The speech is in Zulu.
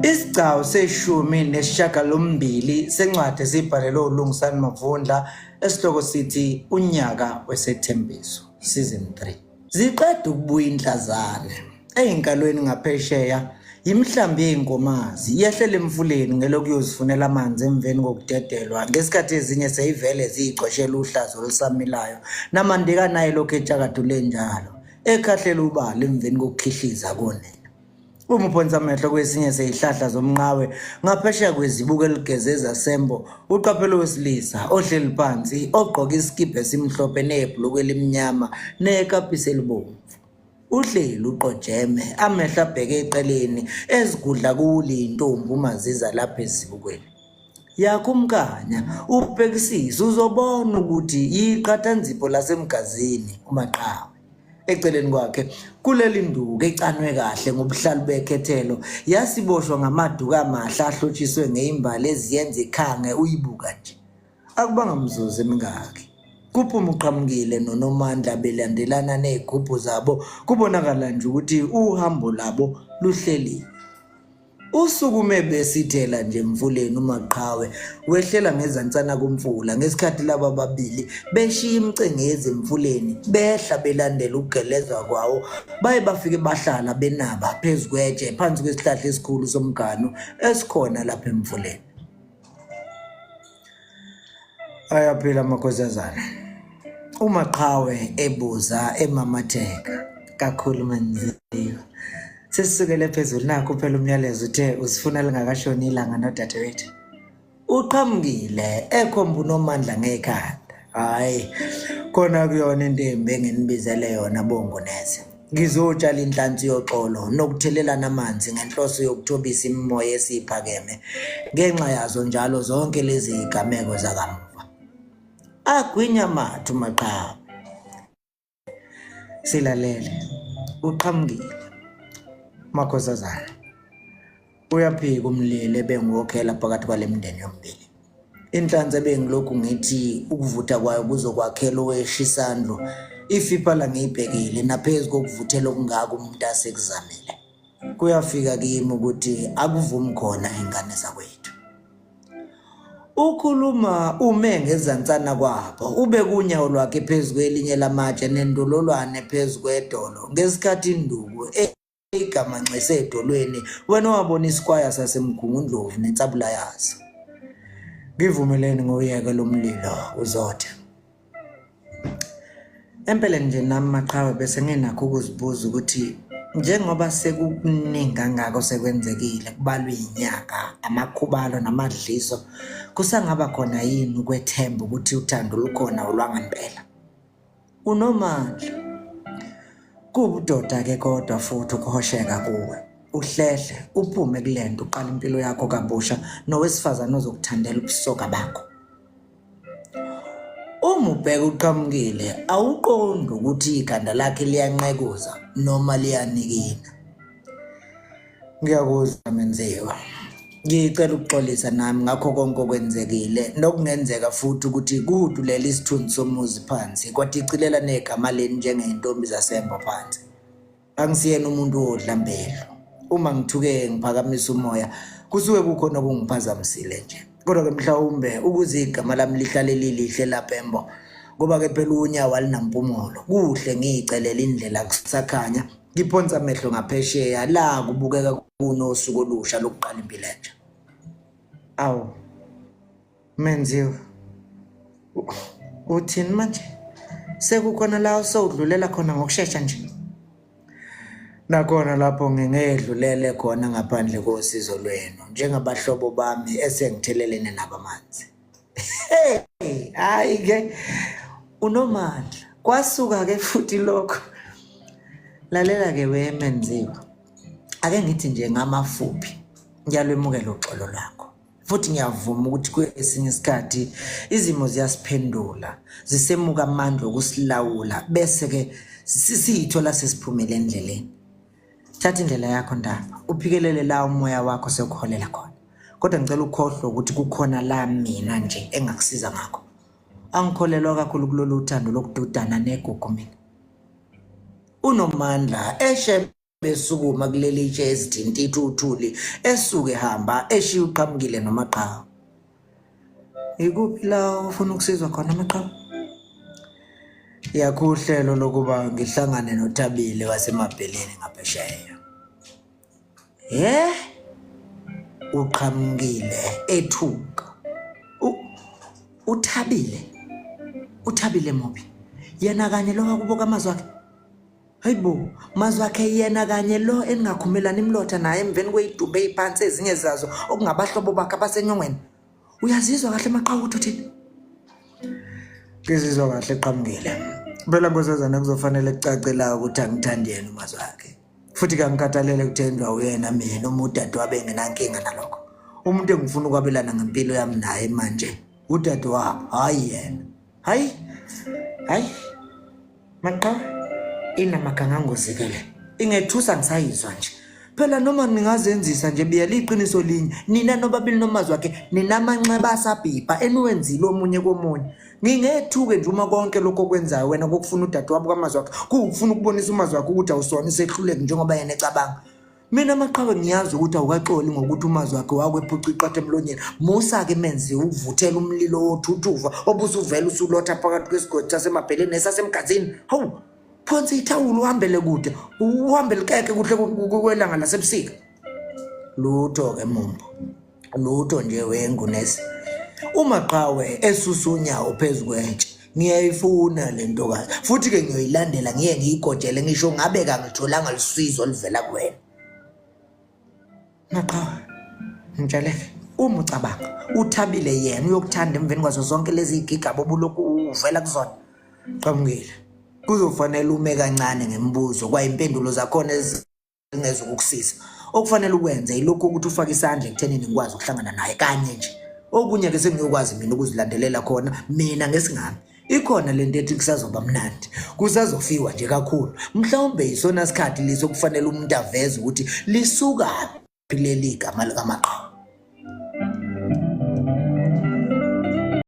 Isigcawu seshumi nesishiyagalombili sencwadi esibhalelwe uLungisani Mavundla esihloko sithi Unyaka Wesethembiso Season 3. Ziqeda ukubuya inhlazane eyinkalweni ngaphesheya yimihlambi yey'nkomazi yehlela emfuleni ngelokuyozifunela amanzi emveni kokudedelwa ngesikhathi ezinye seyivele ziyigcoshela uhlaza olusamilayo namandika naye lokhu etshakadule njalo ekhahlela ubala emveni kokukhihliza konina. Uma uphonsa amehlo kwesinye seyihlahla zomnqawe ngaphesheya kwezibuko eligeze ezasembo, uqaphela owesilisa ohleli phansi ogqoke isikibha esimhlophe nebhuluku elimnyama nekapisi elibomvu. Uhleli uqojeme, amehlo abheke eqeleni ezigudla kuwuliyintombi uma ziza lapha ezibukweni. Yakho umkanya, ubhekisise uzobona ukuthi yiqhathanzipho lasemgazini uMaqhawe. Eceleni kwakhe kuleli nduku ecanwe kahle ngobuhlalu bekhethelo yasiboshwa ngamaduku amahle ahlotshiswe ngeyimbali eziyenza ikhange uyibuka nje. Akubanga mzuzu emingaki. Kuphuma uqhamukile noNomandla belandelana nezigubhu zabo kubonakala nje ukuthi uhambo labo luhleliwe. Usukume besithela nje emfuleni uMaqhawe wehlela ngezansana kumfula ngesikhathi laba babili beshiya imicengezi emfuleni behla belandela ukugeleza kwawo baye bafike bahlala benaba phezu kwetshe phansi kwesihlahla esikhulu somganu esikhona lapha emfuleni. Ayaphila amakhosazana. UMaqhawe ebuza emamatheka kakhulu Menziwa. Sesisukele phezulu nakho phela umyalezo uthe usifuna lingakashoni ilanga nodadewethu. Uqhamukile ekhomba uNomandla ngekhanda. Hhayi khona kuyona into embi enginibizele yona bongoneze. Ngizotshala inhlansi yoxolo nokuthelelana amanzi ngenhloso yokuthobisa imimoya esiphakeme ngenxa yazo njalo zonke lezi zigameko zakamuva. Agwinya amathe uMaqhawe. Silalele. Uqhamukile. Makhosazana. Uyaphika umlilo ebengiwokhela phakathi kwale mindeni yomibili. Inhlansi ebengilokhu ngithi ukuvutha kwayo kuzokwakhela oweshisandlu ifiphala ngiyibhekile naphezu kokuvuthela okungaka umuntu asekuzamile. Kuyafika kimi ukuthi akuvumi khona ingane zakwethu. Ukhuluma ume ngezansana kwabo, ubeke unyawo lwakhe phezu kwelinye lamatshe nendololwane phezu kwedolo ngesikhathi induku igamanxise edolweni wena wabona isikwaya saseMgungundlovu nensabula yaso. Ngivumeleni ngoyeke lo mlilo uzothe. Empeleni nje nami maqhawe bese nginakho ukuzibuza ukuthi njengoba sekukuningi kangaka osekwenzekile kubalwa iy'nyanga, amakhubalo namadliso, kusangaba khona yini ukwethemba ukuthi uthando lukhona olwangempela? Unomandla. Kuwubudoda-ke kodwa futhi ukuhosheka kuwe. Uhlehle, uphume kule nto uqale impilo yakho kabusha nowesifazane ozokuthandela ubusoka bakho. Uma ubheka uqhamukile awuqondi ukuthi ikhanda lakhe liyanqekuza noma liyanikina. Ngiyakuzwa Menziwa. Ngicela ukuxolisa nami ngakho konke okwenzekile nokungenzeka futhi ukuthi kuhudulele isithunzi somuzi phansi kwadicilela negama leni njengey'ntombi zasembo phansi. Angisiyena umuntu odla mbelo. Uma ngithuke ngiphakamisa umoya kusuke kukhona okungiphazamisile nje. Kodwa-ke mhlawumbe ukuze igama lami lihlale lilihle lapha embo ngoba-ke phela unyawo alunampumulo kuhle ngiyicelele indlela kusakhanya Ngiphonsa amehlo ngaphesheya la kubukeka kunosuku olusha lokuqala impilo entsha. Awu. Menziwa. Uthini manje? Sekukhona la usewudlulela khona ngokushesha nje. Nakhona lapho ngingedlulele khona ngaphandle kosizo lwenu njengabahlobo bami esengithelelene nabo amanzi. Hey, hayi ke unomandla. Kwasuka ke futhi lokho. Lalela ke wemenziwa. Ake ngithi nje ngamafuphi ngiyalwemukela uxolo lwakho. Futhi ngiyavuma ukuthi kwesinye isikhathi izimo ziyasiphendula, zisemuka amandla okusilawula bese ke sisithola sesiphumele endleleni. Thatha indlela yakho Ndaba, uphikelele la umoya wakho sekuholela khona. Kodwa ngicela ukhohlwe ukuthi kukhona la mina nje engakusiza ngakho. Angikholelwa kakhulu kulolu thando lokududana negugu mina. Unomandla eshe. Besukuma kuleli tshe ezithintitha uthuli esuke hamba eshiya uqhamukile nomaqhawe. Ikuphi la ufuna ukusizwa khona maqhawe? Yakho uhlelo lokuba ngihlangane noThabile wasemabheleni ngaphesheya. He? Uqhamukile ethuka. Uthabile. Uthabile muphi? Yena kanye lo wakubo kamazwi akhe. Hayibo, mazwi akhe yena kanye lo eningakhumelani imlotha naye emveni kweyidumbe eyiphansi ezinye zazo okungabahlobo bakhe abasenyongweni. Uyazizwa kahle maqhawe ukuthi uthini? Ngizizwa kahle qhamukile. Phela nkosazana kuzofanele kucace la ukuthi angithandi yena umazwi akhe. Futhi kangikhathalele kuthenjwa uyena mina uma udadewabo engenankinga nalokho. Umuntu engifuna ukwabelana ngempilo yami naye manje udadewabo, hhayi yena. Hayi, hayi. Maqhawe inamagangangozi-ke le ingethusa ngisayizwa nje phela noma ningazenzisa nje biyela iqiniso linye nina nobabili nomazwi wakhe ninamanxeba asabhibha eniwenzile omunye komunye ngingethuke nje uma konke lokho okwenzayo wena kokufuna udadewabo kamazwi wakhe kuwukufuna ukubonisa umazwi wakhe ukuthi awusona isehluleki njengoba yena ecabanga Mina maqhawe ngiyazi ukuthi awukaxoli ngokuthi umazwi wakhe wakwephuca iqatha emlonyeni. Musa-ke menziwe ukuvuthela umlilo wothuthuva obusuvela usulotha phakathi kwesigodi sasemabheleni nesasemgazini. Hawu, phonsa ithawula uhambele kude, uhambele keke kuhle kwelanga lasebusika. Lutho-ke mumbu, lutho nje wengunesi. Umaqhawe esusa unyawo phezu kwentshe ngiyayifuna le ntokazi futhi-ke ngiyoyilandela ngiye ngiyigojele ngisho ngabe kangitholanga lusizo oluvela kuwena maqhawe ngitsheleke uma ucabanga uthabile yena uyokuthanda emveni kwazo zonke lezi gigaba obulokhu uvela kuzona qhamukile kuzofanele ume kancane ngemibuzo kwayimpendulo zakhona ngezokukusiza okufanele ukwenze yilokhu ukuthi ufake isandla ekuthenini ngikwazi ukuhlangana naye kanye nje okunye ke sengiyokwazi mina ukuzilandelela khona mina ngesingami ikhona lento ethi kusazoba mnandi kusazofiwa nje kakhulu mhlawumbe yisona sikhathi leso kufanele umuntu aveze ukuthi lisukaphi leli gama likamaqhawe.